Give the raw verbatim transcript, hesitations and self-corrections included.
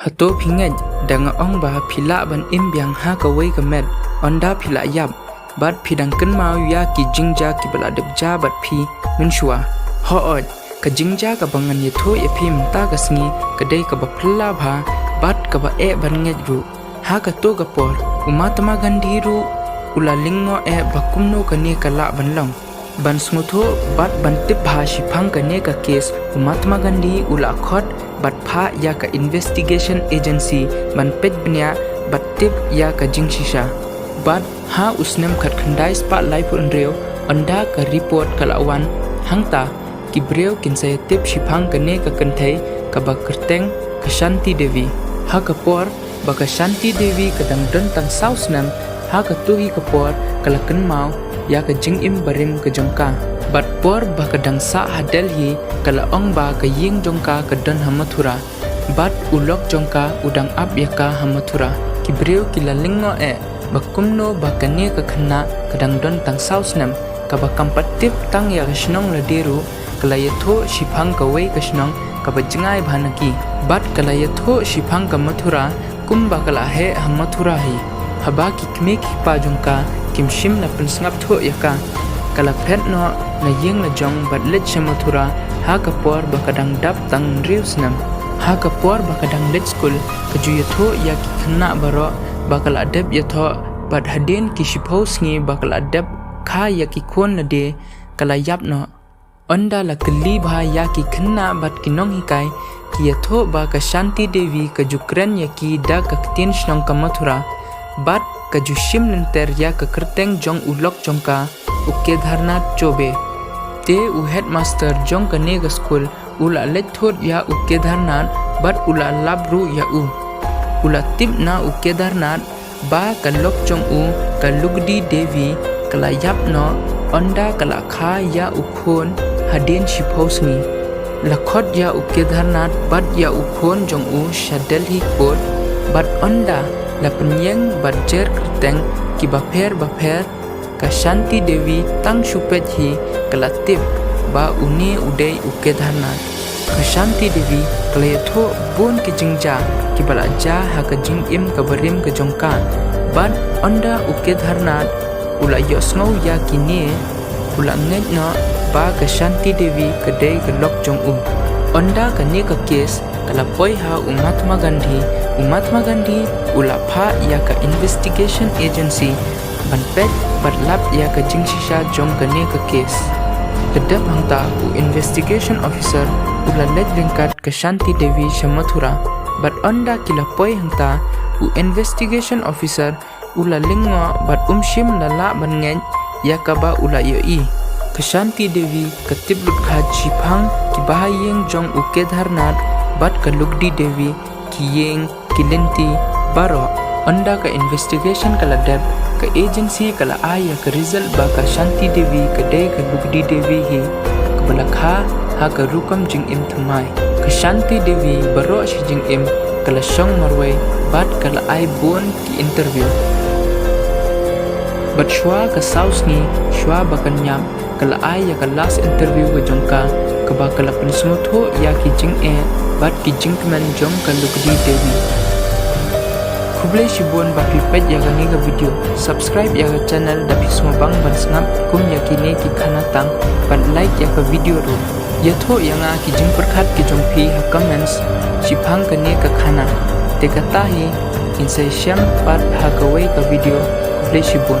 Hato phi ngeit da nga ong ba phi lah ban im biang ha kawei ka met, ynda phi la ïap, bad phi dang kynmaw ïa ki jingjia kiba la dep jia bad phi mynshuwa? Hooid, ka jingjia kaba ngan ïathuh ïa phi mynta ka sngi ka dei kaba phylla bha bad kaba eh ban ngeit ruh. Ha kato ka por, u Mahatma Gandhi ruh u la lyngngoh eh ba kumno kane ka lah ban long. Ban sngewthuh bad ban tip bha shaphang kane ka case, u Mahatma Gandhi u la khot bad phah ïa ka investigation agency ban peit bniah bad tip ïa ka jingshisha. Bad ha u snem khatkhyndai spah laiphew hynriew, ynda ka report ka la wan, hangta ki briew kin sa ïatip shaphang kane ka kynthei kaba kyrteng ka Shanti Devi. Ha ka por ba ka Shanti Devi ka dang don tang saw snem, ha kato hi ka por ka la kynmaw ïa ka jingim barim ka jong ka. Bad por ba ka dang sah ha Delhi, ka la ong ba ka ïing jong ka ka don ha Mathura, bad u lok jong ka u dang ap ïa ka ha Mathura. Ki briew ki la lyngngoh eh ba kumno ba kane ka khynnah ka dang don tang saw snem, kaba kam pat tip tang ïa ka shnong lade ruh, ka la ïathuh shaphang kawei ka shnong kaba jngai bha na ki. Bad ka la ïathuh shaphang ka Mathura, kumba ka la heh ha Mathura hi. Haba ki kmie ki kpa jong ka kim shym la pynsngap thuh ïa ka, ka la phet noh na ïing la jong bad leit sha Mathura ha ka por ba ka dang dap tang hynriew snem. Ha ka por ba ka dang leit skul, ka ju ïathuh ïa ki khynnah baroh ba ka la dep ïathoh, bad hadien ki shiphew sngi ba ka la dep kha ïa ki khun lade, ka la ïap noh. Ynda la kylli bha ïa ki khynnah bad ki nonghikai, ki ïathuh ba ka Shanti Devi ka ju kren ïa ki da ka ktien shnong ka Mathura, bad ka ju shim lynter ïa ka kyrteng jong u lok jong ka, u Kedarnath Chaubey. Te u headmaster jong kane ka skul u la leit thut ïa u Kedarnath bad u la lap ruh ïa u. U la tip na u Kedarnath ba ka lok jong u, ka Lugdi Devi, ka la ïap noh, ynda ka la kha ïa u khun hadien shiphew sngi. La khot ïa u Kedarnath bad ïa u khun jong u sha Delhi court, bad ynda la pynïeng bad jer kyrteng kiba pher ba pher, ka Shanti Devi tang shu peit hi ka la tip ba une u dei u Kedarnath. Ka Shanti Devi ka la ïathuh bun ki jingjia kiba la jia ha ka jingim kaba rim ka jong ka. Bad ynda u Kedarnath u la ïohsngew ïa kine, u la ngeit noh ba ka Shanti Devi ka dei ka lok jong u. Ynda kane ka case ka la poi ha u Mahatma Gandhi, u Mahatma Gandhi u la phah ïa ka investigation agency ban peit bad lap ïa ka jingshisha jong kane ka case. Ka dep hangta, u investigation officer u la leit ryngkat ka Shanti Devi sha Mathura, bad ynda ki la poi hangta, u investigation officer u la lyngngoh bad um shym la lah ban ngeit ïa kaba u la ïohi. Ka Shanti Devi ka tip lut kha shaphang ki bahaïing jong u Kedarnath bad ka Lugdi Devi, ki ïing, ki lynti baroh. Ynda ka investigation ka la dep, ka agency ka la ai ïa ka result ba ka Shanti Devi ka dei ka Lugdi Devi hi, kaba la kha ha ka rukom jingim thymmai. Ka Shanti Devi baroh shi jingim ka la shong marwei bad ka la ai bun ki interview. Bad shuwa ka saw sngi shuwa ba kan ïap, ka la ai ïa ka last interview ka jong ka, kaba ka la pynsngewthuh ïa ki jingeh bad ki jingkmen jong ka Lugdi Devi. Khublei shibun ba phi peit ïa kane ka video. Subscribe ïa ka channel da phi sngewbang ban sngap kum ïa kine ki khana tang, bad like ïa ka video ruh. Ïathuh ïa nga ki jingpyrkhat ki jong phi ha comments shaphang kane ka khana. Te kata hi, ngin sa ïashem pat ha kawei ka video. Khublei shibun.